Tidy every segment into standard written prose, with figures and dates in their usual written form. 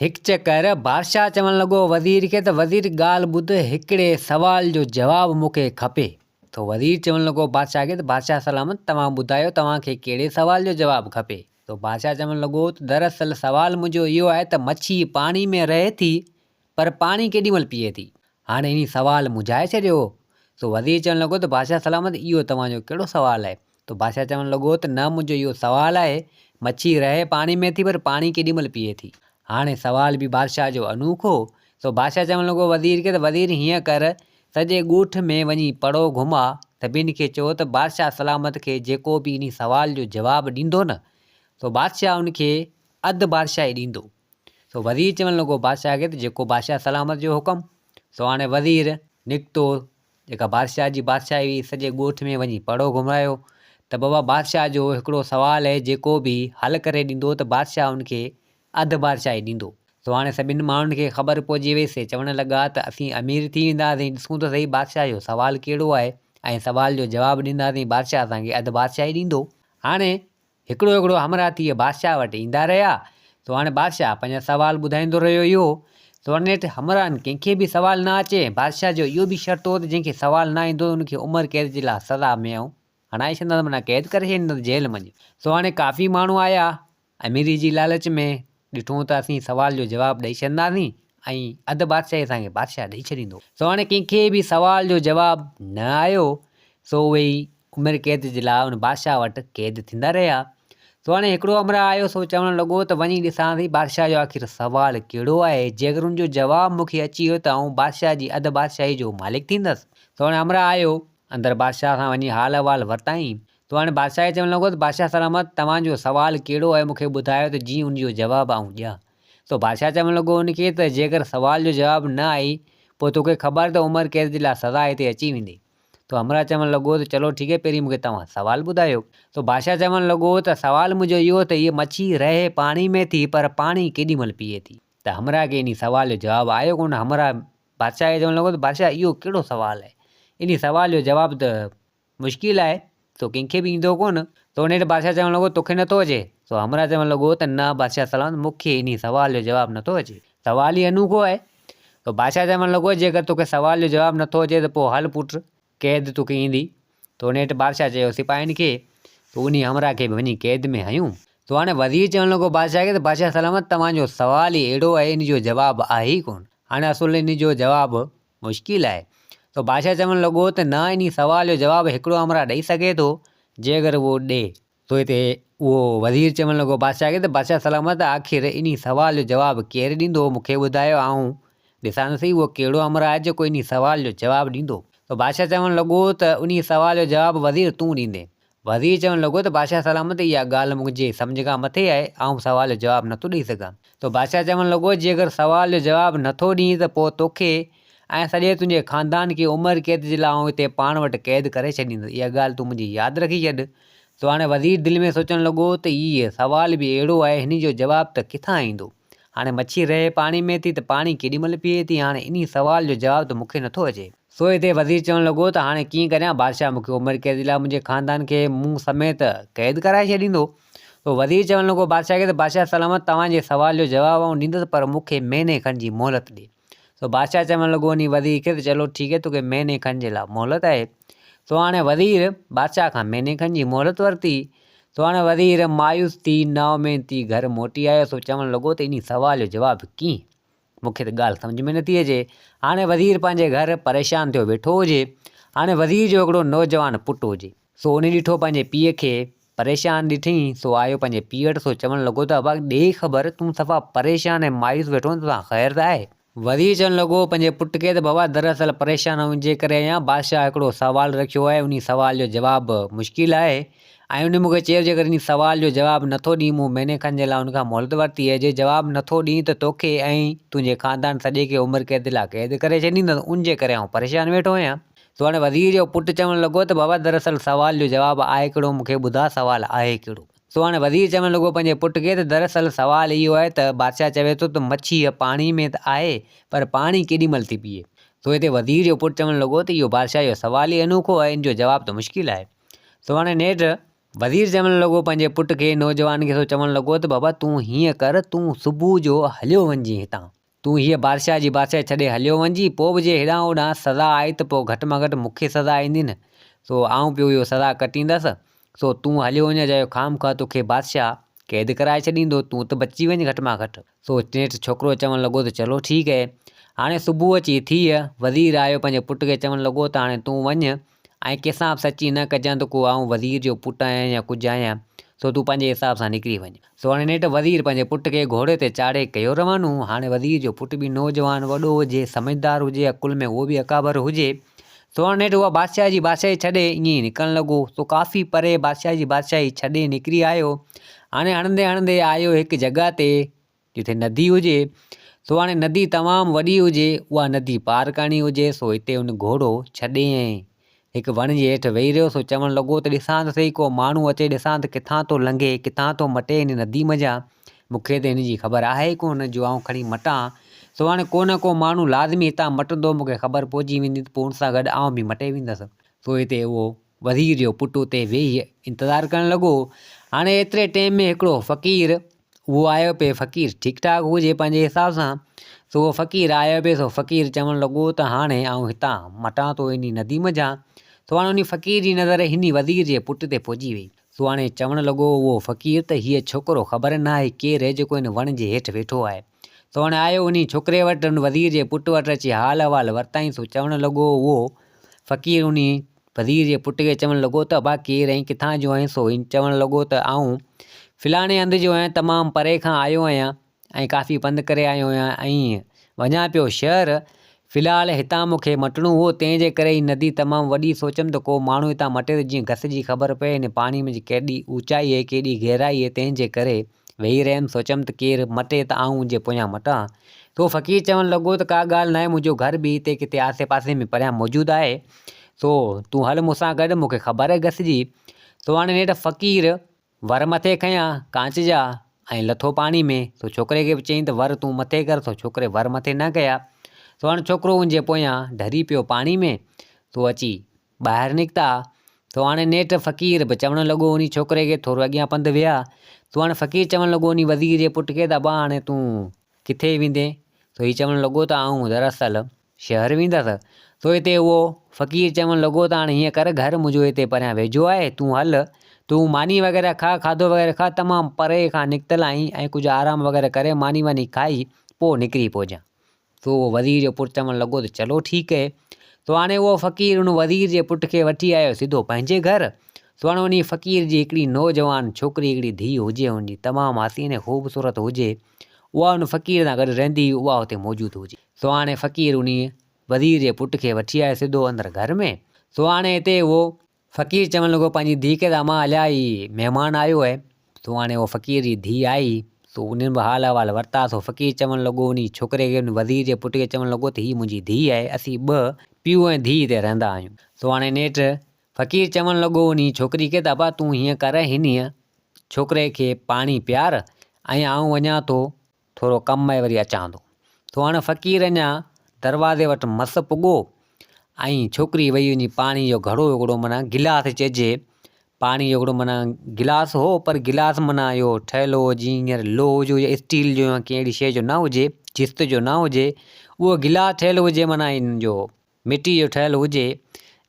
هڪ چڪر بادشاهه چوڻ لڳو وزير کي ته وزير ڳالهه ٻڌ هڪڙي سوال جو جواب مون کي کپي. ته وزير چوڻ لڳو بادشاهه کي ته بادشاهه سلامت توهان ٻڌايو توهان کي ڪهڙي سوال جو جواب کپي. ته بادشاهه چوڻ لڳو ته دراصل سوال منهنجو اهو آهي ته مڇي پاڻي ۾ رهي ٿي پر پاڻي ڪيڏي مهل پيئي ٿي. هاڻي انهي سوال منجهائي ڇڏيو هو. سو وزير چوڻ لڳو ته بادشاهه سلامت اهو توهان جو ڪهڙو سوال آهي. ته بادشاهه چوڻ لڳو ته نه منهنجو اهو سوال آهي، مڇي رهي پاڻي ۾ ٿي پر پاڻي ڪيڏي مهل پيئي ٿي؟ هاڻي سوال به بادشاهه جو انوکو، سو بادشاهه چوڻ لڳو وزير کي ته وزير هيئن ڪر، سڄي ڳوٺ ۾ وڃي پڙهو گهماء، سڀني کي چئو ته بادشاهه سلامت کي جيڪو به انهي سوال جو جواب ڏيندو نه، سو بادشاهه ان کي اڌ بادشاهي ڏيندو. سو وزير چوڻ لڳو بادشاهه کي ته جيڪو بادشاهه سلامت جو حڪم. سو هاڻي وزير نڪتو جيڪا بادشاهه جي بادشاهي هئي، سڄي ڳوٺ ۾ وڃي پڙهو گهمرايو ته بابا بادشاهه جو هڪڙو سوال اهي جيڪو به حل ڪري ڏيندو ته بادشاهه ان کي اڌ بادشاهي ڏيندو. سو هاڻي سڀني ماڻهن کي خبر پئجي وئي سي چوڻ لڳا ته اسين امير ٿي وينداسين ڏسون ته سهي بادشاهه جو سوال ڪهڙو آهي ۽ سوال جو جواب ڏينداسين بادشاهه اسان کي اڌ بادشاهي ڏيندو. هاڻي هڪڙو هڪڙو همراهه ٿي بادشاهه وٽ ايندا رهيا. سو هاڻي بادشاهه پنهنجا سوال ٻڌائيندو رهيو. اهو سو نيٺ همراهن ڪنهن کي به سوال نه اچي. بادشاهه جو اهو به شرط هو ته جنهن کي سوال نه ايندو ان کي عمر قيد جي لاء سزا ۾ آئون هڻائي ڇڏيندس معنيٰ قيد ڪري ڇڏيندس جيل منجهه. سو هاڻي ڪافي ماڻهو آيا اميري جي لالچ ۾، ڏٺو ته اسين سوال جو جواب ڏئي ڇڏنداسين ۽ اڌ بادشاهي اسان کي بادشاهه ڏئي ڇڏيندو. سو هاڻي ڪنهن کي به سوال جو جواب نه آيو سو اهي ئي عمر قيد جي لاء ان بادشاهه وٽ قيد ٿيندا رهيا. سو هاڻي هڪڙو همراهه آيو سو چوڻ لڳو ته وڃي ڏسان ٿي بادشاهه جو آخر سوال ڪهڙو آهي، جيڪر ان جو جواب مون کي اچي ويو ته آئون بادشاهه جي اڌ بادشاهي جو مالڪ ٿيندس. سو هاڻي همراهه آيو، اندر بادشاهه سان وڃي حال احوال ورتائين. سو هاڻي بادشاهه کي چوڻ لڳو ته بادشاهه سلامت توهان جو سوال ڪهڙو آهي مون کي ٻڌايو ته جيئن ان جو جواب آئون ڏيان. سو بادشاهه چوڻ لڳو ان کي ته جيڪر سوال جو جواب نه آئي پوء توکي خبر ته عمر قيد جي لاء سزا هتي اچي ويندي. تو همراهه چوڻ لڳو ته چلو ٺيڪ هي پهرين مون کي توهان سوال ٻڌايو. تو بادشاهه چوڻ لڳو ته سوال منهنجو اهو ته هيء مڇي رهي پاڻي ۾ ٿي پر پاڻي ڪيڏي مهل پيئي ٿي؟ ته همراهه کي انهي سوال جو جواب آيو ڪونه. همراهه بادشاهه کي چوڻ لڳو ته بادشاهه اهو ڪهڙو سوال آهي؟ انهي سوال جو جواب ته مشڪل آهي سو ڪنهن کي به ايندو ڪونه. تو نيٺ بادشاهه چوڻ لڳو توکي نٿو اچي؟ سو همراهه چوڻ لڳو ته نه بادشاهه سلامت مون کي انهي سوال جو جواب نٿو اچي. سوال ئي انوکو آهي. تو بادشاهه چوڻ لڳو جيڪر توکي سوال جو جواب نٿو اچي ته پوء هل پٽ قيد توکي ايندي. تو نيٺ بادشاهه چيو سپاهين کي ته انهي همراهه کي به وڃي قيد ۾ هنيون. تو هاڻي وزير چوڻ لڳو بادشاهه کي ته بادشاهه سلامت توهان جو سوال ئي اهڙو آهي ان جو جواب آهي ئي ڪونه. هاڻي اصل ان جو جواب مشڪل آهي. تو بادشاهه چوڻ لڳو ته نه انهي سوال جو جواب هڪڙو همراهه ڏئي سگهي ٿو جيڪر اهو ڏئي. سو هتي اهو وزير چوڻ لڳو بادشاهه کي ته بادشاهه سلامت آخر انهي سوال جو جواب ڪير ڏيندو مون کي ٻڌايو آئون ڏسان ته سهي اهو ڪهڙو همراهه آهي جيڪو انهي سوال جو جواب ڏيندو. سو بادشاهه چوڻ لڳو ته انهي سوال جو جواب وزير تون ڏيندين. وزير چوڻ لڳو ته بادشاهه سلامت اها ڳالهه منهنجي سمجهه کان مٿي آهي آئون سوال جو جواب نٿو ڏئي سگهان. سو بادشاهه چوڻ لڳو جيڪر سوال جو جواب نٿو ڏين ته پوء توکي ۽ سڄي تنهنجي خاندان کي عمر قيد جي لاء آئون هتي پاڻ وٽ قيد ڪري ڇڏيندس. اها ڳالهه تون منهنجي ياد رکي ڇڏ. سو هاڻي وزير دل ۾ سوچڻ لڳو ته هيء سوال به اهڙو آهي، هن جو جواب ته ڪٿان ايندو؟ هاڻي مڇي رهي پاڻي ۾ ٿي ته پاڻي ڪيڏي مهل پيئي ٿي؟ هاڻي انهي سوال جو جواب ته مون کي نٿو اچي. سو هتي وزير چوڻ لڳو ته هاڻي ڪيئن ڪريان، بادشاهه مون کي عمر قيد جي لاء منهنجي خاندان کي مون سميت قيد ڪرائي ڇڏيندو. سو وزير چوڻ لڳو بادشاهه کي ته بادشاهه سلامت توهان جي سوال جو جواب آئون ڏيندس پر مون کي مهيني کن جي مهلت ڏي. سو بادشاهه چوڻ لڳو انهي وزير کي ته چلو ٺيڪ آهي توکي مهيني کن جي لاء مهلت آهي. سو هاڻي وزير بادشاهه کان مهيني کن جي مهلت ورتي. سو هاڻي وزير مايوس ٿي نااميد ٿي گهر موٽي آيو. سو چوڻ لڳو ته انهي سوال جو جواب ڪيئن؟ مون کي ته ڳالهه سمجهه ۾ نٿي اچي. هاڻي وزير پنهنجي گهر پريشان ٿيو ويٺو هجي. هاڻي وزير جو هڪڙو نوجوان پٽ هجي. سو انهي ڏٺو پنهنجي پيء کي پريشان ڏٺئين، سو آيو پنهنجي پيء وٽ، سو چوڻ لڳو ته ابا ڏي خبر، تون صفا پريشان ۽ مايوس ويٺو آهين، توسان خير ته آهي؟ وزير چوڻ لڳو پنهنجي پٽ کي ته بابا دراصل پريشان آهيون جي ڪري آهيان، بادشاهه هڪڙو سوال رکيو آهي، انهي سوال جو جواب مشڪل آهي ۽ انهي مون کي چيو جيڪر انهي سوال جو جواب نٿو ڏين، مون مهيني کن جي لاء ان کان مهلت ورتي آهي، جي جواب نٿو ڏين ته توکي ۽ تنهنجي خاندان سڄي کي عمر قيد لاء قيد ڪري ڇڏيندس، ان جي ڪري آئون پريشان ويٺو آهيان. سو هاڻي وزير جو پٽ چوڻ لڳو ته بابا دراصل سوال جو جواب آهي ڪهڙو مون کي ٻڌاء سوال آهي ڪهڙو؟ سو هاڻي وزير چوڻ لڳو پنهنجي پٽ کي ته دراصل سوال اهو آهي ته بادشاهه چوي ٿو ته مڇي پاڻي ۾ ته آهي پر پاڻي ڪيڏي مهل ٿي پيئي؟ سو هتي وزير جو پٽ چوڻ لڳو ته اهو بادشاهه جو سوال ئي انوکو آهي ان جو جواب ته مشڪل آهي. سو هاڻي نيٺ. وزير چوڻ لڳو پنهنجي پٽ کي، نوجوان کي سو چوڻ لڳو ته بابا تون هيئن ڪر تون صبح جو هليو وڃجين هتان. تون هيء بادشاهه جي بادشاهي ڇڏي هليو وڃجين، پوء به جي هيڏانهن هوڏانهن سزا آئي ته پوء گهٽ مان گهٽ مون کي سزا ايندي نه، سو آئون پيو اهو سزا ڪٽيندس، سو تون هليو وڃ اجايو خامخواه توکي بادشاهه قيد ڪرائي ڇڏيندو، تون ته بچي وڃ گهٽ مان گهٽ. سو نيٺ ڇوڪرو چوڻ لڳو ته چلو ٺيڪ اهي. هاڻي صبح اچي ٿي. وزير آيو پنهنجي پٽ کي چوڻ لڳو ته هاڻي تون وڃ ۽ ڪنهن سان به سچي نه ڪجان ته ڪو آئون وزير جو پٽ آهيان يا ڪجهه آهيان، سو تون پنهنجي حساب سان نڪري وڃ. سو هاڻي نيٺ وزير پنهنجي پٽ کي گهوڙي تي چاڙهي ڪيو روانو. هاڻي وزير جو پٽ به نوجوان وڏو هجي، سمجهدار هجي، عقل ۾ اهو به اڪابر هجي. سو هاڻي نيٺ اها بادشاهه جي بادشاهي ڇڏي ائين ئي نڪرڻ لڳو. سو ڪافي پري بادشاهه جي بادشاهي ڇڏي نڪري آيو. هاڻي هڻندي هڻندي آيو هڪ جڳهه تي جتي ندي هجي، سو هاڻي ندي تمام وڏي هجي، اها ندي پار ڪرڻي هجي، سو هتي هن گهوڙو ڇڏي ۽ هڪ وڻ جي هيٺ ويهي رهيو، سو چوڻ لڳو ته ڏسان ته سهي ڪو ماڻهو اچي، ڏسان ته ڪٿان ٿو لنگهي، ڪٿان ٿو مٽي هن ندي منجهان، مون کي ته هن جي خبر آهي ئي ڪونه جو آئون کڻي مٽان، سو هاڻي ڪو نه ڪو ماڻهو لازمي هتان مٽندو، مون کي خبر پئجي ويندي ته پوء ان سان گڏ آئون به مٽي ويندس. سو هتي اهو وزير جو پٽ اتي ويهي انتظار ڪرڻ لڳو. هاڻي ايتري ٽيم ۾ هڪڙو فقير اهو آيو پئي، فقير ٺيڪ ٺاڪ هجي پنهنجي حساب سان، سو اهو فقير آيو پئي، سو فقير چوڻ لڳو ته هاڻي آئون هتان مٽان ٿو انهي ندي منجهان. سو هاڻي انهي فقير جي نظر انهي وزير جي پٽ تي پئجي وئي. سو هاڻي چوڻ لڳو اهو فقير ته هيء ڇوڪرو خبر ناهي ڪير اهي جيڪو هن وڻ جي هيٺ ويٺو آهي. سو هاڻي آيو انهي ڇوڪري وٽ، ان وزير جي پٽ وٽ اچي حال احوال ورتائين، سو چوڻ لڳو اهو فقير انهي وزير جي پٽ کي چوڻ لڳو ته ابا ڪير ۽ ڪٿان جو آهين؟ سو هي چوڻ لڳو ته آئون فلاڻي هنڌ جو آهيان، تمام پري کان آيو آهيان ۽ ڪافي پنڌ ڪري آيو آهيان ۽ وڃان پيو شهر. في الحال هتان مون کي مٽڻو هو، تنهن جي ڪري هي ندي تمام وڏي سوچيم ته ڪو ماڻهو هتان مٽي ته جيئن گس جي خبر پئي هن پاڻي ۾ ڪيڏي اوچائي آهي، ڪيڏي گهرائي آهي، تنهن جي ڪري ويهي رهيم، سوچيم ته ڪير مٽي ته آئون ان جي پويان مٽان. سو فقير چوڻ لڳو ته ڪا ڳالهه ناهي، منهنجو گهر به هتي ڪٿي آسي پاسي ۾ پريان موجود آهي، سو تون هل مون سان گڏ، مون کي خبر آهي گس جي. سو هاڻي نيٺ فقير ور مٿي کنيا ڪانچ جا ۽ لٿو پاڻي ۾. سو ڇوڪري کي به چيائين ته ور تون مٿي ڪر، سو ڇوڪري ور مٿي نه ڪيا. سو هاڻي ڇوڪرو ان جي پويان ڍري پيو پاڻي ۾، سو اچي ٻاهر نڪتا. سو هاڻي نيٺ فقير به چوڻ لڳو انهي ڇوڪري کي، ٿورو اڳيان پنڌ ويا. سو هاڻي فقير چوڻ لڳو انهي وزير جي پٽ کي ته ابا هاڻي تون ڪٿي ويندين؟ سو هي چوڻ لڳو ته آئون دراصل شهر ويندس. سو هتي اهو فقير چوڻ لڳو ته هاڻي هيئن ڪر گهر منهنجو هتي پريان ويجهو آهي، تون هل، تون ماني وغيره کاء، کاڌو وغيره کاء، تمام پري کان نڪتل آهين ۽ ڪجهه آرام وغيره ڪري ماني واني کائي پوء نڪري پوجان. سو اهو وزير جو پٽ چوڻ لڳو ته چلو ٺيڪ اهي. سو هاڻي اهو فقير ان وزير جي پٽ کي وٺي آيو سڌو پنهنجي گهر. سو هاڻي انهي فقير جي هڪڙي نوجوان ڇوڪري هڪڙي ڌيء هجي ان جي تمام حسين ۽ خوبصورت هجي. اها ان فقير سان گڏ رهندي هئي اها اتي موجود هجي. سو هاڻي فقير انهي وزير جي پٽ کي وٺي آيو سڌو اندر گهر ۾. سو هاڻي هتي اهو فقير چوڻ لڳو پنهنجي ڌيء کي ته امان اليا هي مهمان آيو آهي. سو هاڻي اهو فقير جي ڌيء آئي سو انهن به حال احوال ورتا. سو فقير چوڻ لڳو انهي ڇوڪري کي ان وزير جي پٽ کي چوڻ لڳو ته هي منهنجي ڌيء آهي اسين ٻه پيء ۽ ڌيء هتي رهندا آهيون. سو هاڻي نيٺ فقير چوڻ لڳو انهي ڇوڪري کي ته ابا تون هيئن ڪر هنيء ڇوڪري کي پاڻي پيار ۽ آئون وڃان ٿو ٿورو ڪم آهي وري اچان ٿو. سو هاڻي فقير اڃا دروازي وٽ مس پڳو ۽ ڇوڪري وئي وڃي پاڻي جو گهڙو هڪڙو معنيٰ گلاس چئجي پاڻي جو هڪڙو معنيٰ گلاس هو پر گلاس معنيٰ اهو ٺهيل هو جيئن هينئر لوهه جو يا اسٽيل جو يا ڪنهن اهڙي شيء جو نه هجي جست جو نه هجي اهو گلاس ٺهيل هجي معنيٰ ان جو مٽي جو ٺهيل هجي،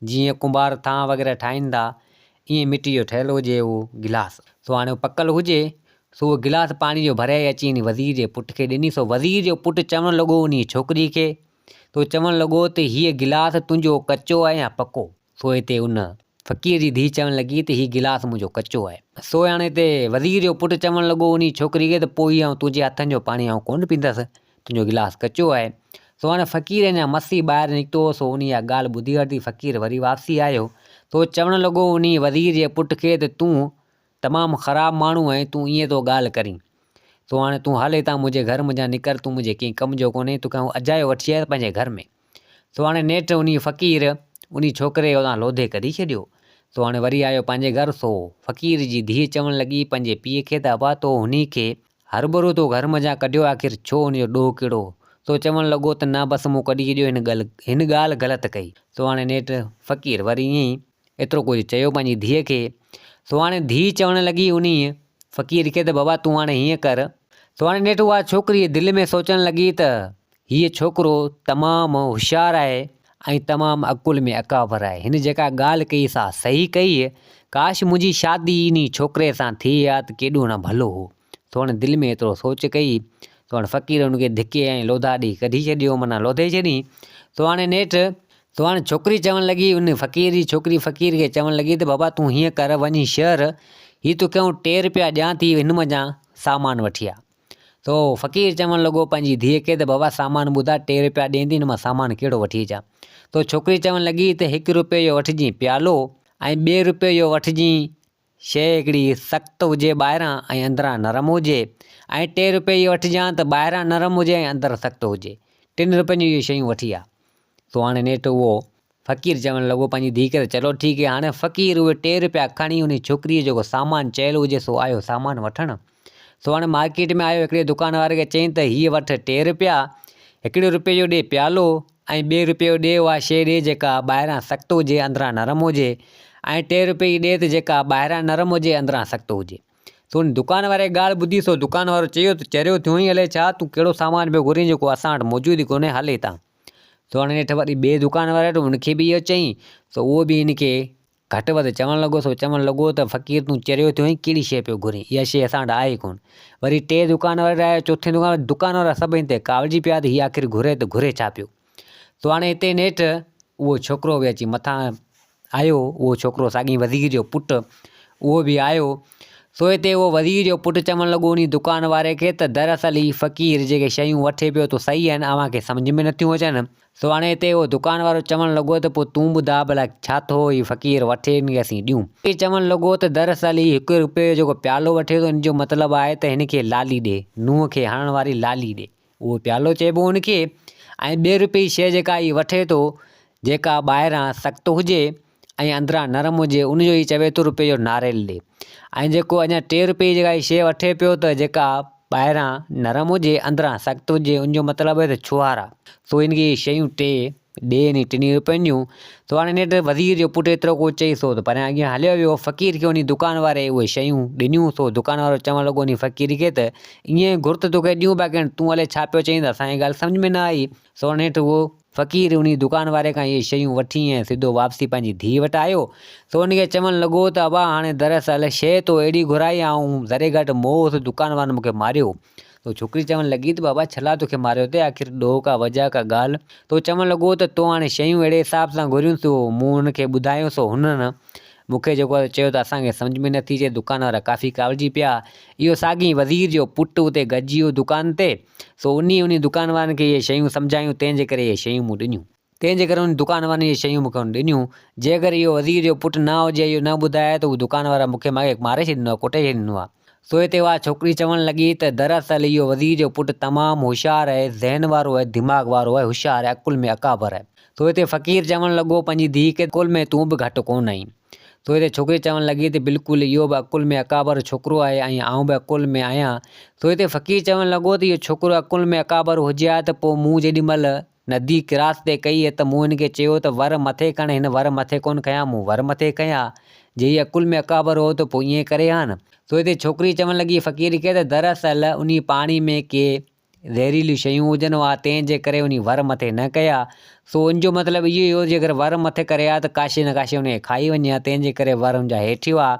جيئن ڪنڀار ٿانء وغيره ٺاهين ٿا، ائين مٽي جو ٺهيل هجي اهو گلاس. سو هاڻي اهو پڪل هجي، سو اهو گلاس پاڻي جو ڀري اچي انهي وزير جي پٽ کي ڏني. سو وزير جو پٽ چوڻ لڳو انهي ڇوڪري کي، سو چوڻ لڳو ته هيء گلاس تنهنجو ڪچو آهي يا پڪو؟ سو هتي ان فقير جي ڌيء چوڻ لڳي ته هي گلاس منهنجو ڪچو آهي. سو هاڻي هتي وزير جو پٽ چوڻ لڳو انهي ڇوڪري کي ته پوء هي آئون تنهنجي هٿن جو پاڻي آئون ڪونه پيندس، تنهنجو گلاس ڪچو آهي. سو هاڻي فقير اڃا مس ئي ٻاهر نڪتو هو، سو انهي اها ڳالهه ٻڌي ورتي. فقير وري واپسي آيو. سو چوڻ لڳو انهي وزير جي پٽ کي ته تون تمام خراب ماڻهو آهين، تون ائين ٿو ڳالهه ڪرين. سو هاڻي تون هل هتان منهنجي گهر منجهان نڪر، تون منهنجي ڪنهن ڪم جو ڪونهين، توکي آئون اجايو وٺي آيس پنهنجي گهر ۾. سو هاڻي نيٺ انهي فقير انهي ڇوڪري کي اتان لوڌي ڪڍي ڇڏيو. سو هاڻي وري آيو پنهنجي گهر. سو فقير جي ڌيء چوڻ لڳي پنهنجي پيء کي ته ابا تو انهي کي هرڀرو تو گهر منجهان ڪڍيو آخر ڇو ان جو ڏوهه ڪهڙو هو؟ سو چوڻ لڳو ته نه بس مون ڪڍي ڇڏيو هن ڳل هن ڳالهه غلط ڪئي. سو هاڻي نيٺ فقير وري ائين ئي ايترو ڪجهه چيو پنهنجي ڌيء کي. سو هاڻي ڌيء چوڻ لڳي انهيء فقير کي ته بابا تون هاڻي هيئن ڪر. سو هاڻي نيٺ اها ڇوڪري دل ۾ سوچڻ لڳي ته هيء ڇوڪرو تمام هوشيار آهي ۽ تمام عقل ۾ اڪابر آهي. هن جيڪا ڳالهه ڪئي سا صحيح ڪئي. ڪاش منهنجي شادي انهي ڇوڪري سان ٿئي ها ته ڪيڏو نه ڀلو هو. سو هاڻي دل ۾ ايترو سوچ ڪئي. سو هاڻي فقير هن کي ڌڪي ۽ لوڌا ڏئي ڪڍي ڇڏيو معنيٰ لوڌي ڇڏيائين. سو هاڻي نيٺ سو هاڻي ڇوڪري چوڻ لڳي ان فقير جي ڇوڪري فقير کي چوڻ لڳي ته بابا تون هيئن ڪر وڃي شهر هي توکي آئون ٽي رپيا ڏيان ٿي هن منجهان سامان وٺي آ. سو فقير چوڻ لڳو پنهنجي ڌيء کي ته بابا سامان ٻڌاء ٽي رپيا ڏين ٿي هن مان سامان ڪهڙو وٺي اچان. سو ڇوڪري چوڻ لڳي ته هڪ رپئي جو وٺجين پيالو ۽ ٻئي رپئي جو وٺجين شيء هڪڙي سخت هجي ٻاهران ۽ اندران نرم هجي ۽ ٽي رپئي جي وٺجان ته ٻاهران نرم هجي ۽ اندر سخت هجي. ٽن رپين جون اهي شيون وٺي آ. سو هاڻي نيٺ اهو فقير چوڻ لڳو پنهنجي ڌيء کي ته چلو ٺيڪ هي. هاڻي فقير اهي ٽي رپيا کڻي انهي ڇوڪريء جيڪو سامان چيل هجي سو آيو سامان وٺڻ. سو هاڻي مارڪيٽ ۾ آيو هڪڙي دڪان واري کي چيائين ته هيء وٺ ٽي رپيا، هڪڙي رپئي جو ڏي پيالو ۽ ٻئي رپئي جو ڏي اها شيء ڏي جيڪا ٻاهران سخت هجي اندران نرم هجي ۽ ٽي رپئي جي ڏي ته جيڪا ٻاهران نرم هجي اندران سخت هجي. سو ان دڪان واري ڳالهه ٻڌي سو دڪان وارو چيو ته چريو ٿيو آهين الائي ڇا تون ڪهڙو سامان پيو گهرين جيڪو اسان وٽ موجود ئي ڪونهي هل هتان. سو هاڻي نيٺ وري ٻئي دڪان واري وٽ ان کي به اهو چيائين سو اهو به هن کي گهٽ وڌ چوڻ لڳو سو چوڻ لڳو ته فقير تون چريو ٿيو آهين ڪهڙي شيء پيو گهرين اها شيء اسان وٽ آهي ئي ڪونه. وري ٽئين دڪان واري وٽ آيو چوٿين دڪان واري دڪان وارا سڀ هن تي ڪاوڙجي پيا ته هي آخر گهري ته گهري ڇا پيو. سو هاڻي هتي نيٺ اهو ڇوڪرو به اچي مٿان آيو اهو ڇوڪرو ساڳئي وزير جو پٽ اهو به آيو سو هتي اهو وزير جو پٽ چوڻ لڳو انهي دڪان واري کي ته دراصل هي فقير جيڪي شيون وٺي پيو ته صحيح آهن اوهان کي سمجهه ۾ نٿيون اچن سو هاڻي هتي اهو دڪان وارو چوڻ لڳو ته پوء تون ٻڌاء ڀلا ڇا ٿو هي فقير وٺي هن کي اسين ڏيون. فقير چوڻ لڳو ته دراصل هي هڪ رپئي جو جيڪو پيالو وٺي ٿو ان جو مطلب آهي ته هن کي لالي ڏي، نونهن کي هڻڻ واري لالي ڏي، اهو پيالو چئبو هن کي ۽ ٻئي رپئي جي شيء جيڪا هي وٺي ٿو جيڪا ٻاهران سخت هجي ۽ اندران نرم هجي ان جو هي چوي ٿو رپئي جو ناريل ڏي ۽ جيڪو اڃا ٽي رپئي جي جيڪا هي شيء وٺي پيو ته جيڪا ٻاهران نرم هجي اندران سخت هجي ان جو مطلب آهي ته ڇوهارا. سو هن کي اهي شيون ٽي ڏي ني ٽنهي روپين جون. سو هاڻي نيٺ وزير جو پٽ ايترو ڪو چئي سو ته پريان اڳيان هليو ويو. فقير کي انهي دڪان واري اهي شيون ڏنيون. سو دڪان وارو چوڻ لڳو انهي فقير کي ته ائين گهر ته توکي ڏيون باقي هاڻي تون الائي ڇا پيو چئين ته اسان کي ڳالهه سمجهه ۾ نه آئي. سو نيٺ اهو فقير انهي دڪان واري کان اهي شيون وٺي ۽ سڌو واپسي پنهنجي ڌيء وٽ آيو. سو ان کي چوڻ لڳو ته ابا هاڻي دراصل شيء تو اهڙي گهرائي آئون ذري گهٽ موهه هوس دڪان وارن مون کي ماريو. سو ڇوڪري چوڻ لڳي ته بابا ڇلا توکي ماريو اٿئي آخر ڏوهه ڪا وجهه ڪا ڳالهه. سو چوڻ لڳو ته تو هاڻي شيون اهڙي حساب سان گهريون سو مون هن کي ٻڌايو سو هنن مون کي جيڪو آهي چيو ته اسان کي سمجهه ۾ نٿي اچي دڪان وارا ڪافي ڪاوڙجي پيا. اهو ساڳئي وزير جو پٽ اتي گڏجي ويو دڪان تي. سو انهي انهي دڪان وارن کي اهي شيون سمجهايون تنهن جي ڪري اهي شيون مون ڏنيون. تنهن جي ڪري انهن دڪان وارن اهي شيون مون کي ڏنيون. جيڪر اهو وزير جو پٽ نه هجي اهو نه ٻڌائي ها ته هو دڪان وارا مون کي ماڳهين ماري ڇڏيندو ها ڪٽي ڇڏيندو ها. سو هتي اها ڇوڪري چوڻ لڳي ته دراصل اهو وزير جو پٽ تمام هوشيار آهي، ذهن وارو آهي، دماغ وارو آهي، هوشيار آهي، عقل ۾ اڪابر آهي. سو هتي فقير چوڻ لڳو پنهنجي ڌيء کي عقل ۾ تون به گهٽ ڪونه آهين. سو هتي ڇوڪري چوڻ لڳي ته بلڪل اهو به عقل ۾ اڪابر ڇوڪرو آهي ۽ آئون به عقل ۾ آهيان. سو هتي فقير چوڻ لڳو ته اهو ڇوڪرو عقل ۾ اڪابر هجي ها ته پوء مون جيڏي مهل ندي ڪراس تي ڪئي ته مون هن کي چيو ته ور مٿي کڻ هن ور مٿي ڪونه کنيا مون ور مٿي کنيا. جي هي عقل ۾ اڪابر هو ته پوء ائين ڪري ها نه. سو هتي ڇوڪري چوڻ لڳي فقير کي ته دراصل انهي پاڻي ۾ ڪي زهريليون شيون هجن ها تنهن جي ڪري انهي ور مٿي نه ڪيا. سو ان جو مطلب اهو ئي هو جيڪر ور مٿي ڪري ها ته ڪا شيء نه ڪا شيء ان کي کائي وڃي ها تنهن جي ڪري ور ان جا هيٺ هئا.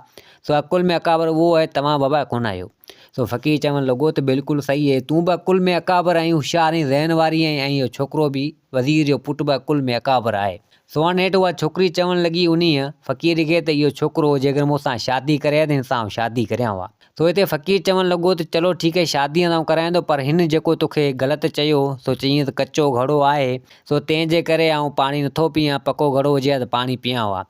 سو عقل ۾ اڪابر اهو آهي توهان بابا ڪونه آهيو. سو فقير چوڻ لڳو ته بلڪل صحيح آهي تون به عقل ۾ اڪابر آهين هوشيار آهين ذهن واري آهين ۽ اهو ڇوڪرو به وزير جو پٽ به عقل ۾ اڪابر آهي. سو هاڻ نيٺ اها ڇوڪري چوڻ لڳي انهيء فقير کي ته اهو ڇوڪرو جيڪر مون سان شادي ڪري ها ته هن سان آئون شادي ڪريان ها. سو هتي فقير چوڻ لڳو ته چلو ٺيڪ آهي شادي ته آئون ڪرايان ٿو پر هن جيڪو توکي غلط چيو سو چيائين ته ڪچو گهڙو آهي سو تنهن جي ڪري آئون پاڻي نٿو پيئان پڪو گهڙو هجي ها ته پاڻي پيئان ها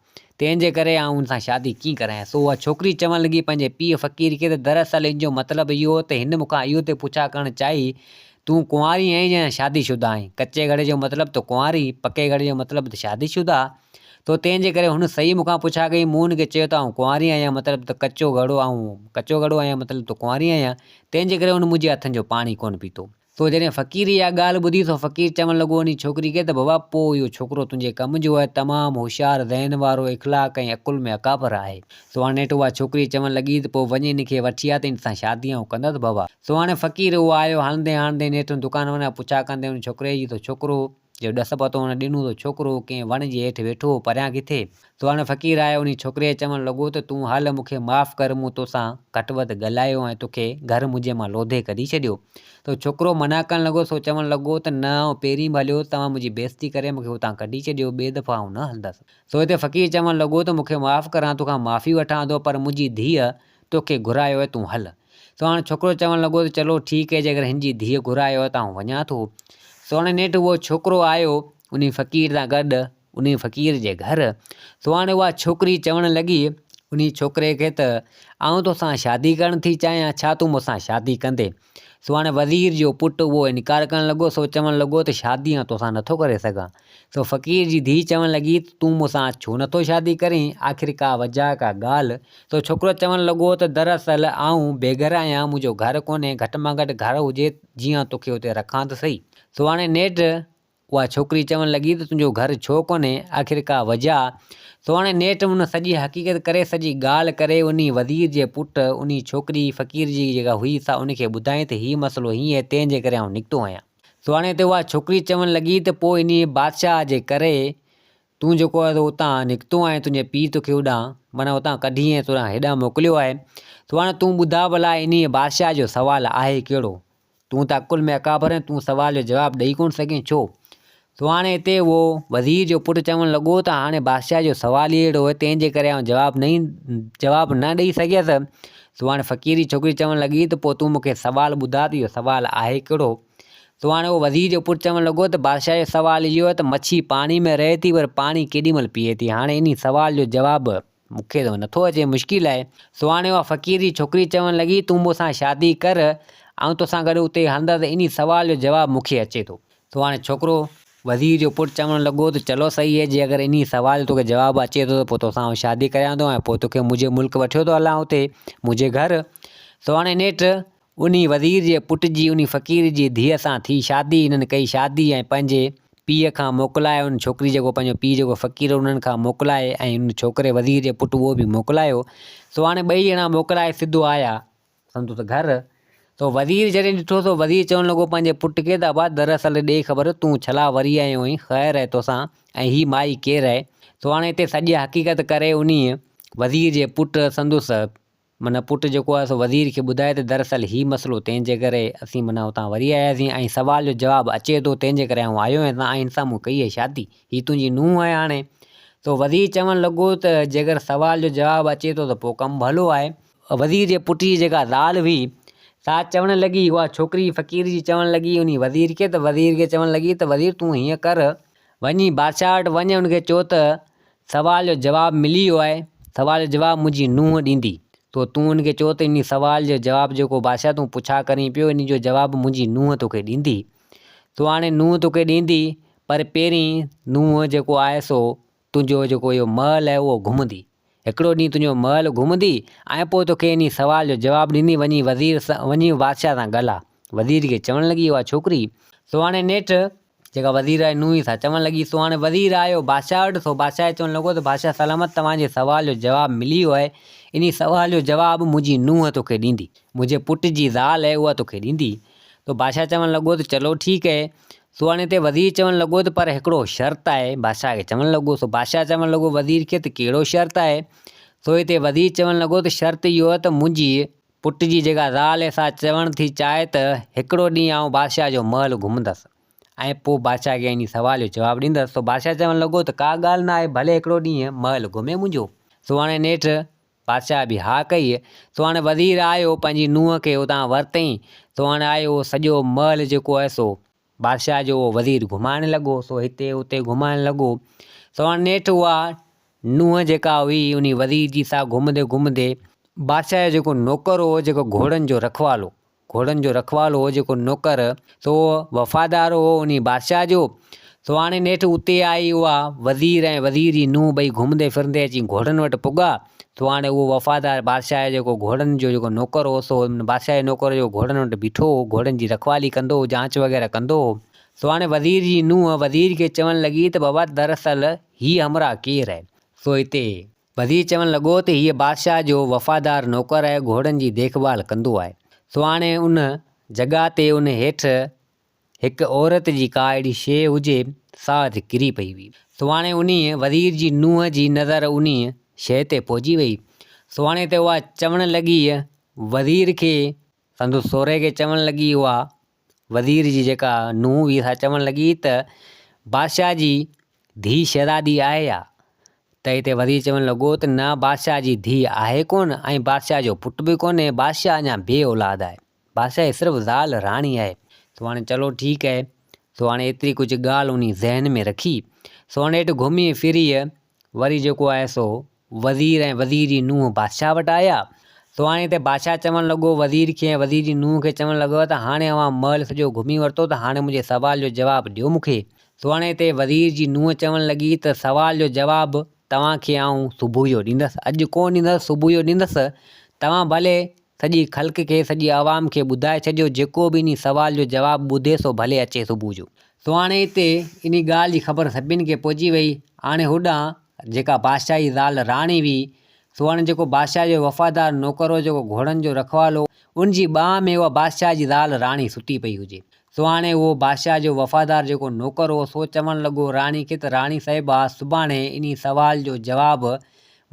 تنهن جي ڪري آئون هن سان شادي ڪيئن ڪرايان سو اها ڇوڪري چوڻ لڳي پنهنجي پيء فقير کي ته دراصل ان جو مطلب اهو هو ته هن مون کان اهو ٿي پڇا ڪرڻ چاهي تون ڪنواري آهين يا شادي شده آهين؟ ڪچي گهڙي جو مطلب ته ڪنواري، پڪي گهڙي جو مطلب ته شادي شده. تو تنهن جي ڪري هن صحيح مون کان پڇا ڪئي، مون هن کي چيو ته آئون ڪنواري آهيان مطلب ته ڪچو گهڙو آئون ڪچو گهڙو آهيان مطلب ته ڪنواري آهيان، تنهن جي ڪري هن منهنجي هٿن جو پاڻي ڪونه پيتو. سو جڏهن فقير اها ڳالهه ٻڌي سو فقير چوڻ لڳو انهي ڇوڪري کي ته بابا پوء اهو ڇوڪرو تنهنجي ڪم جو آهي، تمام هوشيار، ذهن وارو، اخلاق ۽ عقل ۾ اڪابر آهي. سو هاڻي نيٺ اها ڇوڪري چوڻ لڳي ته پوء وڃي ان کي وٺي آ ته ان سان شادي آئون ڪندس بابا. سو هاڻي فقير اهو آيو هلندي هڻندي نيٺ ان دڪان وڃان پڇا ڪندي ان ڇوڪري جي ته ڇوڪرو جو ڏس پتو هن ڏنو ته ڇوڪرو ڪنهن وڻ جي هيٺ ويٺو هو پريان ڪٿي. سو هاڻي فقير آيو انهي ڇوڪري کي چوڻ لڳو ته تون هل مون کي معاف ڪر مون توسان گهٽ وڌ ڳالهايو ۽ توکي گهر منهنجي مان لوڌي ڪڍي ڇڏيو. ته ڇوڪرو منع ڪرڻ لڳو سو چوڻ لڳو ته نه آئون پهرين به هليو هوس توهان منهنجي بيعزتي ڪري مون کي اتان ڪڍي ڇڏيو ٻئي دفعو آئون نه هلندس. سو هتي فقير چوڻ لڳو ته مون کي معاف ڪر آئون توکان معافي وٺان ٿو پر منهنجي ڌيء توکي گهرايو آهي تون هل. سو هاڻي ڇوڪرو چوڻ لڳو ته چلو ٺيڪ آهي جيڪر هن جي ڌيء گهرايو آهي ته آئون وڃان ٿو. سو هاڻي نيٺ اهو ڇوڪرو آيو انهي فقير سان گڏ انهي فقير جي گهر. سو هاڻي اها ڇوڪري چوڻ لڳي انهي ڇوڪري کي ته آئون توسان شادي ڪرڻ ٿي چاهيان ڇا تون مون سان شادي ڪندين؟ سو هاڻي وزير جو پٽ اهو انڪار ڪرڻ لڳو سو چوڻ لڳو ته شادي آئون توسان نٿو ڪري سگهان. سو فقير جي ڌيء چوڻ لڳي ته تون مون سان ڇو نٿو شادي ڪرين آخر ڪا وجهه ڪا ڳالهه؟ سو ڇوڪرو چوڻ لڳو ته دراصل آئون بي گهر آهيان منهنجو گهر ڪونهي گهٽ مان گهٽ گهر هجي جيئن آئون توکي اتي رکان ته سهي. سو هاڻي نيٺ اها ڇوڪري چوڻ لڳي ته تنهنجو گهر ڇو ڪونهي، آخر ڪا وجهه آ؟ سو هاڻي نيٺ هن سڄي حقيقت ڪري سڄي ڳالهه ڪري انهي وزير جي پٽ انهي ڇوڪري فقير جي جيڪا هئي سا ان کي ٻڌائين ته هي مسئلو هيئن آهي تنهن جي ڪري آئون نڪتو آهيان. سو هاڻي هتي اها ڇوڪري چوڻ لڳي ته پوء انهي بادشاهه جي ڪري تون جيڪو آهي سو اتان نڪتو آهين تنهنجي پيء توکي اڏانهن معنيٰ اتان ڪڍي ۽ توڏانهن هيڏانهن موڪليو آهي سو هاڻي تون ٻڌاء ڀلا انهي بادشاهه جو سوال آهي ڪهڙو؟ تون ته عقل ۾ اڪابر آهين، تون سوال جو جواب ڏئي ڪونه سگهين، ڇو؟ سو هاڻي هتي اهو وزير جو پٽ چوڻ لڳو ته هاڻي بادشاهه جو سوال ئي اهڙو هو، تنهن جي ڪري آئون جواب نه جواب نه ڏئي سگهيس. سو هاڻي فقير جي ڇوڪري چوڻ لڳي ته پوء تون مون کي سوال ٻڌاء ته اهو سوال آهي ڪهڙو؟ سو هاڻي اهو وزير جو پٽ چوڻ لڳو ته بادشاهه جو سوال اهو آهي ته مڇي پاڻي ۾ رهي ٿي پر پاڻي ڪيڏي مهل پيئي ٿي؟ هاڻي انهي سوال جو جواب مون کي ته نٿو اچي، مشڪل آهي. سو هاڻي اها فقير جي ڇوڪري چوڻ لڳي، تون مون سان شادي ڪر، آئون توسان گڏ اتي هلندس، انهي سوال جو جواب مون کي اچي ٿو. سو هاڻي ڇوڪرو، وزير جو پٽ چوڻ لڳو ته چلو صحيح آهي، جي اگر انهي سوال جو توکي جواب اچي ٿو ته پوء توسان آئون شادي ڪريان ٿو ۽ پوء توکي منهنجي ملڪ وٺيو ٿو هلان اتي منهنجي گهر. سو هاڻي نيٺ انهي وزير جي پٽ جي انهي فقير جي ڌيء سان ٿي شادي، انهن ڪئي شادي ۽ پنهنجي پيء کان موڪلائي ان ڇوڪري جيڪو پنهنجو پيء جيڪو فقير هو انهن کان موڪلائي ۽ ان ڇوڪري وزير جي پٽ اهو به موڪلايو سو هاڻي ٻئي ڄڻا موڪلائي سڌو آيا سندس گهر سو وزير جڏهن ڏٺو سو وزير چوڻ لڳو پنهنجي پٽ کي ته ابا دراصل ڏي خبر تون ڇلا وري آيو آهين خير آهي توسان ۽ هي مائي ڪير آهي سو هاڻي هتي سڄي حقيقت ڪري انهي وزير جي پٽ سندس معنيٰ پٽ جيڪو آهي سو وزير کي ٻڌائي ته دراصل هي مسئلو تنهن جي ڪري اسين معنيٰ اتان وري آياسين ۽ سوال جو جواب اچي ٿو تنهن جي ڪري آئون آيو آهيان ۽ هن سان مون ڪئي آهي شادي هي تنهنجي نونهن آهي هاڻي سو وزير چوڻ لڳو ته جيڪر سوال جو جواب اچي ٿو ته پوء ڪم ڀلو آهي. وزير جي پٽ جي جيڪا زال هئي سا چوڻ لڳي اها ڇوڪري فقير جي چوڻ لڳي انهي وزير کي ته وزير کي چوڻ لڳي ته وزير تون هيئن ڪر وڃي بادشاهه وٽ وڃ ان کي چئو ته سوال جو جواب ملي ويو آهي، سوال جو جواب منهنجي نونهن ڏيندي. تو تون ان کي چئو ته انهي سوال جو جواب جيڪو بادشاهه تون پڇا ڪرين پيو، انهي جو جواب منهنجي نونهن توکي ڏيندي. سو هاڻي نونهن توکي ڏيندي، پر پهرين نونهن جيڪو آهي سو تنهنجو جيڪو اهو محل آهي اهو گهمندي. هڪڙو ڏينهن تنهنجو محل گهمندي ۽ پوء توکي انهي سوال جو جواب ڏيندي، وڃي وزير سان وڃي بادشاهه سان ڳالهاء. وزير کي چوڻ لڳي اها ڇوڪري. سو هاڻي نيٺ جيڪا وزير آئي نوحي سا چوڻ لڳي، سو هاڻي وزير آيو بادشاهه وٽ، سو بادشاهه کي چوڻ لڳو ته بادشاهه سلامت توهان جي سوال جو جواب ملي ويو آهي، انهي سوال جو جواب منهنجي نونهن توکي ڏيندي، منهنجي پٽ جي زال آهي اها توکي ڏيندي. سو بادشاهه چوڻ لڳو ته چلو ٺيڪ آهي. سو هاڻي هتي وزير چوڻ لڳو ته پر هڪڙو شرط آهي، بادشاهه کي چوڻ لڳو، سو بادشاهه چوڻ لڳو وزير کي ته ڪهڙو شرط آهي؟ سو هتي وزير چوڻ لڳو ته شرط اهو آهي ته منهنجي پٽ جي جيڪا زال آهي سا چوڻ ٿي چاهي ته هڪڙو ڏينهن آئون بادشاهه جو محل گهمندس ۽ پوء بادشاهه کي انهي سوال جو جواب ڏيندس. سو بادشاهه چوڻ لڳو ته ڪا ڳالهه نه آهي ڀلي هڪڙو ڏينهن محل گهمي منهنجو. سو هاڻي نيٺ بادشاهه به ها ڪئي. سو هاڻي وزير آيو پنهنجي نونهن کي اتان ورتئين. سو هاڻي آيو اهو سڄو محل جيڪو آهي سو بادشاهه جو اهو وزير گهمائڻ لڳو. سو هتي هتي گهمائڻ لڳو. سو هاڻي نيٺ اها نونهن جيڪا هئي انهي وزير جي سا گهمندي گهمندي بادشاهه جو جيڪو نوڪر هو جيڪو گهوڙن جو رکوالو گهوڙن جو رکوالو هو جيڪو نوڪر سو وفادار هو انهي بادشاهه جو سو هاڻي نيٺ اتي آئي اها وزير ۽ وزير جي نونهن ٻئي گهمندي ڦرندي اچي گهوڙن وٽ پڳا. سو هاڻي اهو وفادار بادشاهه جو جيڪو گهوڙن جو جيڪو نوڪر هو سو ان بادشاهه جي نوڪر جو گهوڙن وٽ بيٺو هو، گهوڙن جي رکوالي ڪندو هو، جانچ وغيره ڪندو هو. سو هاڻي وزير جي نونهن وزير کي چوڻ لڳي ته بابا دراصل هي همراهه ڪير آهي؟ سو هتي وزير چوڻ لڳو ته هيء بادشاهه جو وفادار نوڪر آهي، گهوڙن جي ديک ڀال ڪندو آهي. سو هاڻي ان جڳهه تي ان هيٺ هڪ عورت جي ڪا اهڙي شيء هجي، سا اٿ ڪري پئي هئي. سهاڻي انهيء وزير جي نونهن جي نظر انهيء شيء تي پئجي وئي. سهاڻي ته اها چوڻ لڳي وزير کي. سندس سهري کي چوڻ لڳي اها وزير جي جيڪا نونهن هئي سا چوڻ لڳي ته بادشاهه جي ڌيء شهزادي آهي يا؟ ته هتي وزير چوڻ لڳو ته نه بادشاهه جي ڌيء آهي ڪونه ۽ بادشاهه جو پٽ به ڪونهي، بادشاهه اڃا بي اولاد آهي. بادشاهه جي صرف زال راڻي آهي. سو هاڻي چلو ٺيڪ آهي. سو هاڻي ايتري ڪجهه ڳالهه انهي ذهن ۾ رکي. سو هاڻي هيٺ گهمي ڦري وري جيڪو آهي سو وزير ۽ وزير جي نونهن بادشاهه وٽ آيا. سو هاڻي هتي بادشاهه چوڻ لڳو وزير کي ۽ وزير جي نونهن کي چوڻ لڳو ته هاڻي اوهان محل سڄو گهمي ورتو ته هاڻي منهنجي سوال جو جواب ڏيو مون کي. سو هاڻي هتي وزير جي نونهن چوڻ لڳي ته سوال جو جواب توهان کي آئون صبح جو ڏيندس. اڄ ڪونه ڏيندس صبح جو ڏيندس. توهان ڀلي سڄي خلق کي، سڄي عوام کي ٻڌائي ڇڏيو، جيڪو به انهي سوال جو جواب ٻڌي سو ڀلي اچي صبح جو. سو هاڻي هتي انهي ڳالهه جي خبر سڀني کي پهچي وئي. هاڻي هوڏانهن جيڪا بادشاهه جي زال راڻي هئي، سو هاڻي جيڪو بادشاهه جو وفادار نوڪر هو، جيڪو گهوڙن جو رکوال هو، ان جي ٻانهن ۾ اها بادشاهه جي زال راڻي ستي پئي هجي. سو هاڻي اهو بادشاهه جو وفادار جيڪو نوڪر هو، سو چوڻ لڳو راڻي کي ته راڻي صاحبه سڀاڻي انهي سوال جو جواب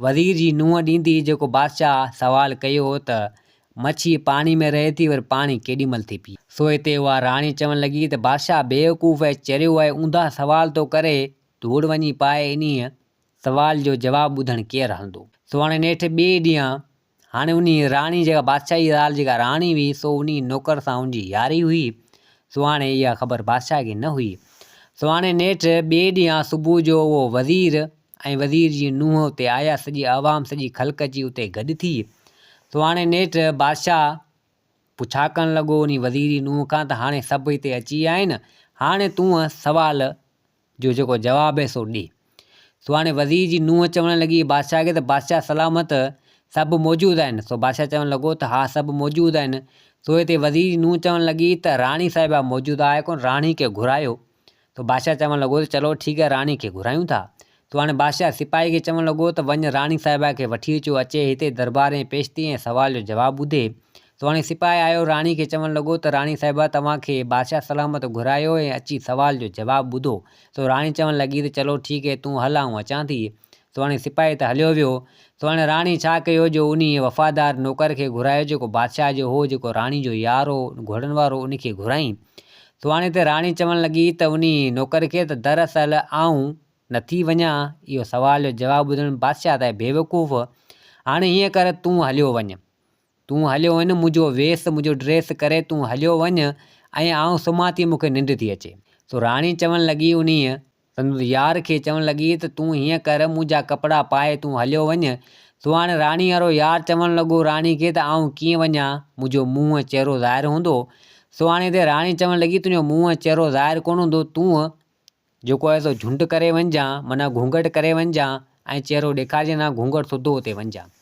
وزير جي نونهن ڏيندي جيڪو بادشاهه سوال ڪيو هو ته مڇي پاڻي ۾ رهي ٿي وري پاڻي ڪيڏي مهل ٿي پيئي؟ سو هتي اها راڻي چوڻ لڳي ته بادشاهه بيوقوف ۽ چريو آهي اونڌا سوال ٿو ڪري ڌوڙ وڃي پائي انهيء سوال جو جواب ٻڌڻ ڪير هلندو؟ سو هاڻي نيٺ ٻئي ڏينهن هاڻي انهيء راڻي جيڪا بادشاهه جي زال جيڪا راڻي هئي سو انهيء نوڪر سان ان جي ياري هئي سو هاڻي اها خبر بادشاهه کي نه هئي. سو هاڻي نيٺ ٻئي ڏينهن صبح جو اهو وزير ۽ وزير جي نونهن اتي آيا، سڄي عوام سڄي خلق اچي اتي گڏ ٿي. سو هاڻي نيٺ بادشاهه پڇا ڪرڻ لڳو انهي وزير جي نونهن کان ته هاڻي سڀ هتي اچي ويا آهن، هاڻي تون سوال جو جيڪو جواب آهي سو ڏي. سو هاڻي وزير جي نونهن چوڻ لڳي بادشاهه کي ته بادشاهه سلامت سڀ موجود آهن. سو بادشاهه چوڻ لڳو ته ها سڀ موجود آهن. سو هتي وزير جي نونهن چوڻ لڳي ته راڻي صاحبه موجود آهي ڪونه، راڻي کي گهرايو. ته بادشاهه چوڻ لڳو ته چلو ٺيڪ آهي راڻي کي گهرايون ٿا. ته هاڻي بادشاهه سپاهي کي چوڻ لڳو ته وڃ راڻي صاحبه کي وٺي اچو اچي هتي دربار ۾ پيش ٿي ۽ سوال جو جواب ٻڌي. ته هاڻي سپاهي آيو راڻي کي چوڻ لڳو ته راڻي صاحبه توهان کي بادشاهه سلامت گهرايو ۽ اچي سوال جو جواب ٻڌو. ته راڻي چوڻ لڳي ته چلو ٺيڪ آهي تون هل آئون اچان ٿي. ته هاڻي سپاهي ته هليو ويو. ته هاڻي راڻي ڇا ڪيو جو انهيء وفادار نوڪر کي گهرايو جيڪو بادشاهه جو هو جيڪو راڻي جو يار هو گهوڙن وارو ان کي گهرايائين. سهاڻي تي راڻي چوڻ لڳي ته انهي نوڪر کي ته دراصل آئون نٿي وڃان اهو سوال جو جواب ٻڌڻ بادشاهه ته آهي بيوقوف هاڻي هيئن ڪر تون هليو وڃ تون هليو وڃ منهنجو ويس منهنجو ڊريس ڪري تون هليو وڃ ۽ آئون سمهان ٿي مون کي ننڊ ٿي اچي سو راڻي چوڻ لڳي انهيء سندس يار کي چوڻ لڳي ته تون هيئن ڪر، منهنجا ڪپڙا پائي تون هليو وڃ. سو هاڻي راڻي وارو يار چوڻ لڳو راڻي کي ته آئون ڪيئن وڃان، منهنجو منهن ۽ چهرو ظاهر هوندو. سو هاڻي هتي راڻي چوڻ لڳي تنهنجو منهن ۽ چهرو ظاهر ڪونه هوندو، تون جيڪو آهي سو جهنڊ ڪري وڃجان، معنيٰ گهونگهٽ ڪري وڃجان ۽ چهرو ڏيکارجين نه، گهونگهٽ سڌو اتي وڃجان.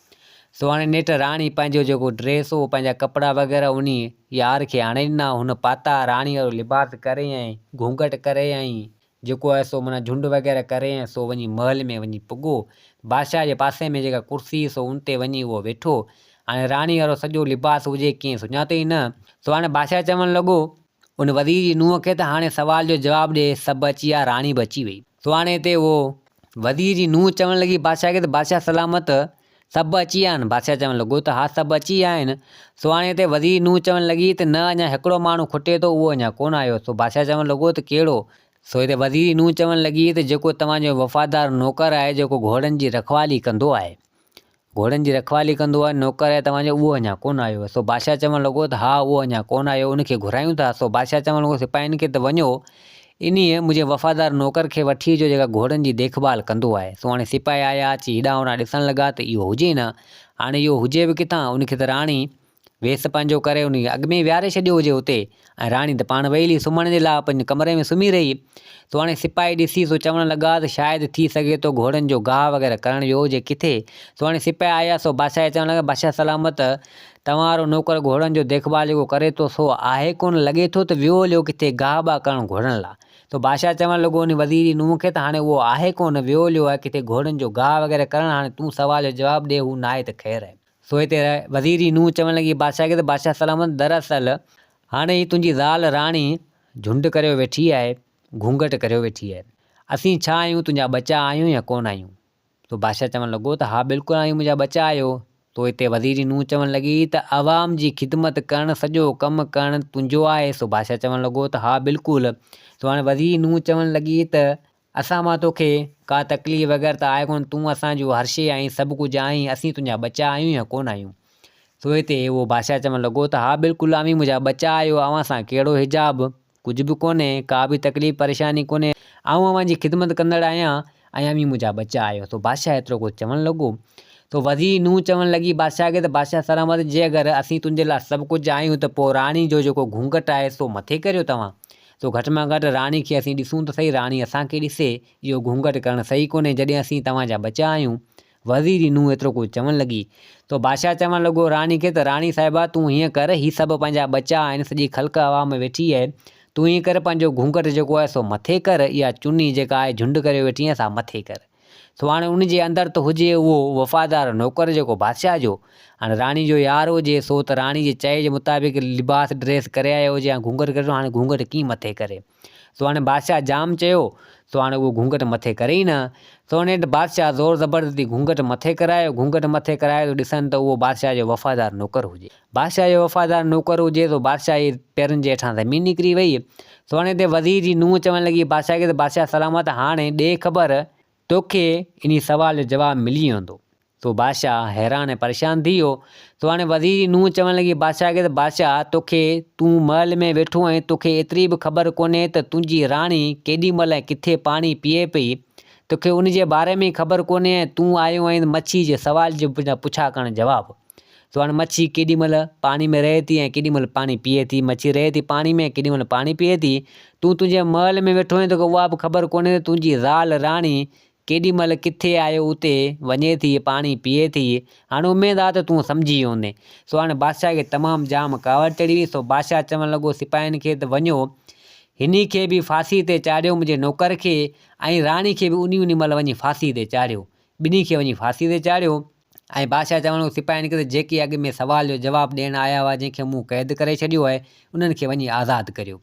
سو هاڻي نيٺ راڻي پنهنجو جيڪو ڊريس هو، پنهنجا ڪپڙا وغيره انهي يار کي آڻي ڏنا، هن پاتا، راڻي وارو لباس ڪري ۽ گهونگهٽ ڪري ۽ جيڪو آهي سو معنيٰ جهنڊ وغيره ڪري ۽ سو وڃي محل ۾ وڃي پڳو. بادشاهه جي پاسي ۾ جيڪا ڪرسي هئي سو ان تي وڃي اهو ويٺو. هاڻي راڻي وارو سڄو لباس هجي ڪنهن سڃاتو ئي نه. سو هاڻي بادشاهه چوڻ لڳو. ان وزير جي نونهن کي ته هاڻي سوال جو جواب ڏي، سڀ اچي ويا، راڻي به اچي وئي. سو هاڻي هتي اهو وزير جي نونهن چوڻ لڳي بادشاهه کي ته بادشاهه سلامت، سڀ اچي ويا آهن؟ بادشاهه چوڻ لڳو ته ها سڀ اچي ويا آهن. سو هاڻي هتي وزير جي نونهن چوڻ لڳي ته نه اڃا هڪڙو ماڻهو کٽي ٿو اهو اڃا ڪونه آيو. سو بادشاهه چوڻ لڳو ته ڪهڙو؟ سو هتي وزير جي نونهن چوڻ لڳي ته جيڪو توهان جو وفادار نوڪر آهي جيڪو گهوڙن جي رکوالي ڪندو آهي. گهوڙن جي رکوالي ڪندو آهي، نوڪر آهي توهان جو اهو اڃا ڪونه آيو آهي. سو بادشاهه چوڻ لڳو ته ها اهو اڃا ڪونه آيو ان کي گهرايون ٿا. سو بادشاهه چوڻ لڳو سپاهين کي ته وڃو انهيء منهنجي وفادار نوڪر کي وٺي اچو جيڪا گهوڙن جي ديک ڀال ڪندو آهي. سو هاڻي سپاهي آيا اچي هيڏانهن هوڏانهن ڏسڻ لڳا ته اهو هجي نه. هاڻي اهو هجي به ڪٿان ان کي ته راڻي ويس پنهنجو ڪري انهي اڳ ۾ ويهاري ڇڏيو هجي اتي ۽ راڻي ته پاڻ ويئي هلي سمهڻ جي لاء پنهنجي ڪمري ۾ سمهي رهي. سو هاڻي سپاهي ڏسي سو چوڻ لڳا ته شايد ٿي سگهي ٿو گهوڙن جو گاهه وغيره ڪرڻ ويو هجي ڪٿي. سو هاڻي سپاهي آيا سو بادشاهه کي چوڻ لڳا بادشاهه سلامت توهان وارو نوڪر گهوڙن جو ديک ڀال جيڪو ڪري ٿو سو آهي ڪونه لڳي ٿو ته ويو هليو ڪٿي گاهه ٻاهه ڪرڻ گهوڙن لاء. سو بادشاهه چوڻ لڳو انهي وزير جي نونهن کي ته هاڻي اهو آهي ڪونه ويو هليو آهي ڪٿي گهوڙن جو گاهه وغيره ڪرڻ هاڻي تون سوال جو جواب ڏي هو ناهي ته خير آهي. سو هتي وزير جي نونهن چوڻ لڳي بادشاهه کي ته بادشاهه سلامت دراصل هاڻي هي تنهنجي زال راڻي جهنڊ ڪريو ويٺي آهي، گهونگهٽ ڪريو ويٺي آهي. اسين ڇا آهيون تنهنجا ٻچا آهيون يا ڪونه آهيون؟ سو بادشاهه چوڻ لڳو ته ها بلڪل آهيون منهنجا ٻچا آهيو. سو هتي وزير جي نونهن چوڻ لڳي ته عوام جي خدمت ڪرڻ سڄو ڪم ڪرڻ تنهنجو آهي. سو بادشاهه چوڻ لڳو ته ها بلڪل. سو هاڻي وزير جي نونهن چوڻ لڳي ته اسان مان توکي ڪا تڪليف وغيره ته آهي ڪونه، تون اسان جو هر شيء آهين، سڀ ڪجهه آهين، اسين تنهنجا ٻچا آهيون يا ڪونه آهيون؟ سو هتي اهو بادشاهه چوڻ لڳو ته ها بلڪل اوهين منهنجا ٻچا آهيو، اوهان سان ڪهڙو حجاب، ڪجهه به ڪونهي، ڪا به تڪليف پريشاني ڪونهي، آئون اوهان جي خدمت ڪندڙ آهيان ۽ اوهين منهنجا ٻچا آهيو. سو بادشاهه ايترو ڪجهه چوڻ لڳو. سو وزير نوح چوڻ لڳي بادشاهه کي ته بادشاهه سلامت جي اگر اسين تنهنجي لاء سڀ ڪجهه آهيون ته پوء راڻي جو جيڪو گهونگهٽ آهي سو مٿي ڪريو توهان. سو گهٽ مان گهٽ راڻي کي اسين ڏسون ته سهي، راڻي اسان کي ڏسي، اهو گهونگهٽ ڪرڻ صحيح ڪونهي، جڏهن اسين توهان جا ٻچا آهيون. وزير نوح ايترو ڪجهه چوڻ لڳي. سو بادشاهه چوڻ لڳو راڻي کي ته راڻي صاحبه تون هيئن ڪر، هي سڀ پنهنجا ٻچا آهن، سڄي خلق عوام ويٺي آهي، تون هيئن ڪر پنهنجو گهونگهٽ جيڪو آهي سو مٿي ڪر، اها چني جيڪا آهي جهنڊ ڪريو ويٺي آهين سا مٿي ڪر. سو هاڻي ان جي اندر ته هجي اهو وفادار نوڪر جيڪو بادشاهه جو هاڻي راڻي جو يار هجي سو ته راڻي جي چئي جي مطابق لباس ڊريس ڪري آيو هجي هاڻي گهونگهٽ ڪري هاڻي گهونگهٽ ڪيئن مٿي ڪري سو هاڻي بادشاهه جام چيو سو هاڻي اهو گهونگهٽ مٿي ڪري ئي نه سو نيٺ بادشاهه زور زبردستي گهونگهٽ مٿي ڪرايو گهونگهٽ مٿي ڪرايو ته ڏسن ته اهو بادشاهه جو وفادار نوڪر هجي بادشاهه جو وفادار نوڪر هجي سو بادشاهه جي پيرن جي هيٺان زمين نڪري وئي. سو هاڻي هتي وزير جي نونهن چوڻ لڳي بادشاهه کي ته بادشاهه سلامت هاڻي ڏي خبر توکي انهي سوال جو جواب ملي ويندو. سو بادشاهه حيران ۽ پريشان ٿي ويو. سو هاڻي وزير جي نونهن چوڻ لڳي بادشاهه کي ته بادشاهه توکي تون محل ۾ ويٺو آهين توکي ايتري به خبر ڪونهي ته تنهنجي راڻي ڪيڏي مهل ۽ ڪٿي پاڻي پيئي پئي توکي ان جي باري ۾ ئي خبر ڪونهي ۽ تون آيو آهين مڇي جي سوال جي پڇا ڪرڻ جواب سو هاڻي مڇي ڪيڏي مهل پاڻي ۾ رهي ٿي ۽ ڪيڏي مهل پاڻي پيئي ٿي، مڇي رهي ٿي پاڻي ۾ ڪيڏي مهل پاڻي پيئي ٿي، تون تنهنجي محل ۾ ويٺو آهين توکي اها به خبر ڪونهي ته تنهنجي زال راڻي ڪيڏي مهل ڪٿي آهي اتي وڃي ٿي پاڻي پيئي ٿي، هاڻي اميد آهي ته تون سمجهي ويو هوندين. سو هاڻي بادشاهه کي تمام جام ڪاوڙ چڙهي وئي، سو بادشاهه چوڻ لڳو سپاهين کي ته وڃو هني کي به ڦاسي تي چاڙهيو منهنجي نوڪر کي ۽ راڻي کي به انهي انهي مهل وڃي ڦاسي تي چاڙهيو، ٻنهي کي وڃي ڦاسي تي چاڙهيو. ۽ بادشاهه چوڻ لڳو سپاهين کي ته جيڪي اڳ ۾ سوال جو جواب ڏيڻ آيا هئا جنهن کي مون قيد ڪري ڇڏيو آهي انهن کي وڃي آزاد ڪريو.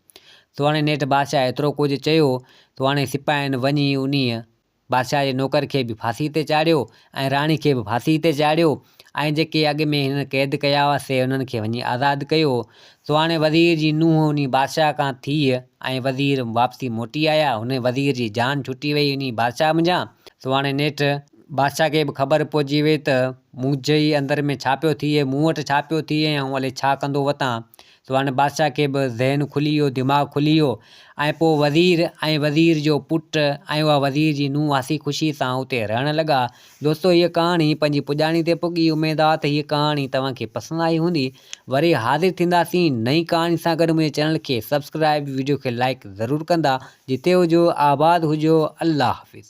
سو هاڻي نيٺ بادشاهه ايترو ڪجهه چيو ته هاڻي سپاهين وڃي انهيء بادشاهه جي نوڪر کي به ڦاسي تي چاڙهيو ۽ راڻي کي به ڦاسي تي چاڙهيو ۽ جيڪي اڳ ۾ هنن قيد ڪيا هئا سي انهن کي وڃي آزاد ڪيو. سو هاڻي وزير جي نونهن انهي بادشاهه کان ٿي ۽ وزير واپسي موٽي آيا. هن وزير جي جان ڇٽي وئي انهي بادشاهه منجهان. سو هاڻي نيٺ بادشاهه کي به خبر پئجي وئي ته منهنجي ئي اندر ۾ ڇا پيو ٿئي، مون وٽ ڇا پيو ٿئي ۽ آئون الائي ڇا ڪندو وتان. سو هاڻي بادشاهه کي به ذهن کلي ويو، دماغ کلي ويو ۽ پوء وزير ۽ وزير جو پٽ ۽ اها وزير جي نونهن هسي خوشي سان اتي رهڻ لڳا. دوستو هيء ڪهاڻي پنهنجي پڄاڻي تي پڳي، اميد آ ته هيء ڪهاڻي توهان کي پسند آئي هوندي. وري حاضر ٿينداسين نئين ڪهاڻي سان گڏ منهنجي چينل کي سبسڪرائب وڊيو کي لائيڪ ضرور ڪندا. جتي هجو آباد هجو الله حافظ.